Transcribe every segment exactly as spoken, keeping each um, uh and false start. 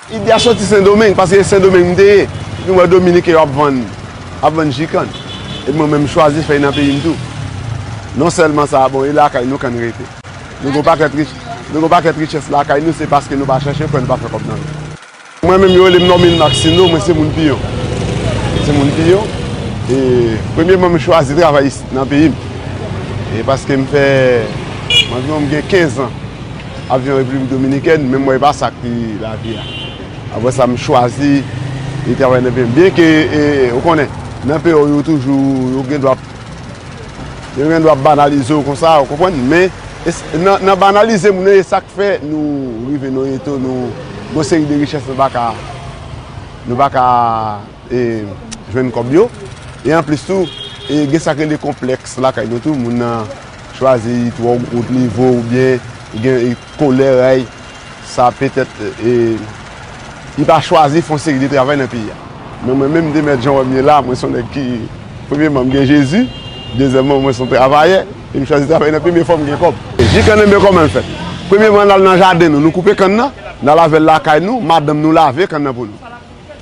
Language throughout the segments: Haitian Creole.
Ide a soti Sendomeng, paske Sendomeng m te ye. Epi m wè Dominiken yo ap vann, ap vann ji kann. Epi mwen menm m chwazi fè l nan peyi m tou. Non sèlman sa, bon, e lakay nou kann rete. Nou gen pakèt rich-, nou gen pakèt richès lakay nou, se paske nou pa chèche, fè nou pa fè kòb nan l. Mwen menm yo rele m Normil Maxino, mwen se moun Piyon. Se moun Piyon. E premyeman m chwazi travay isit nan peyi m. E paske m fè, anviwon m gen kenz an ap viv an Repiblik Dominikèn, men m wè e pa sa ki lavi a. Apre sa m chwazi e travay nan peyi m. Byenke, e, ou konnen, nan peyi w yo toujou, yo gen dwa ap Yo gen dwa ap banalize w konsa, ou konprann? Men, e s-, nan, nan banalize moun yo, e sa k fè nou rive nan yon eto, nou, gon seri de richès nou pa ka, nou pa ka, e, jwenn kòb yo. E anplis tou, e, gen sa k rele konplèks lakay nou tou, moun nan chwazi twò wo nivo oubyen gen, e, kolè, rèy. Sa petèt, e, li pa chwazi fè yon seri de travay nan peyi a. Men mwen menm, de mèt jan w wè m ye la, mwen se yon nèg ki, premyeman, m gen Jezi, dezyèmman, mwen se yon travayè, e m chwazi travay nan peyi m, e fò m gen kòb. Ji kann nan, men kòman l fèt? Premyeman, n al nan jaden nou, nou koupe kann nan, n al avè l lakay nou, madanm nou lave kann nan pou nou.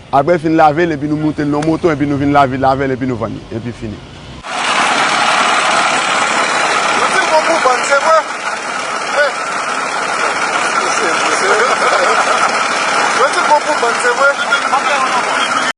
Apre l fin lave l, epi nou moute l nan moto, epi nou vin lave, lave l, epi nou vann li, epi fini.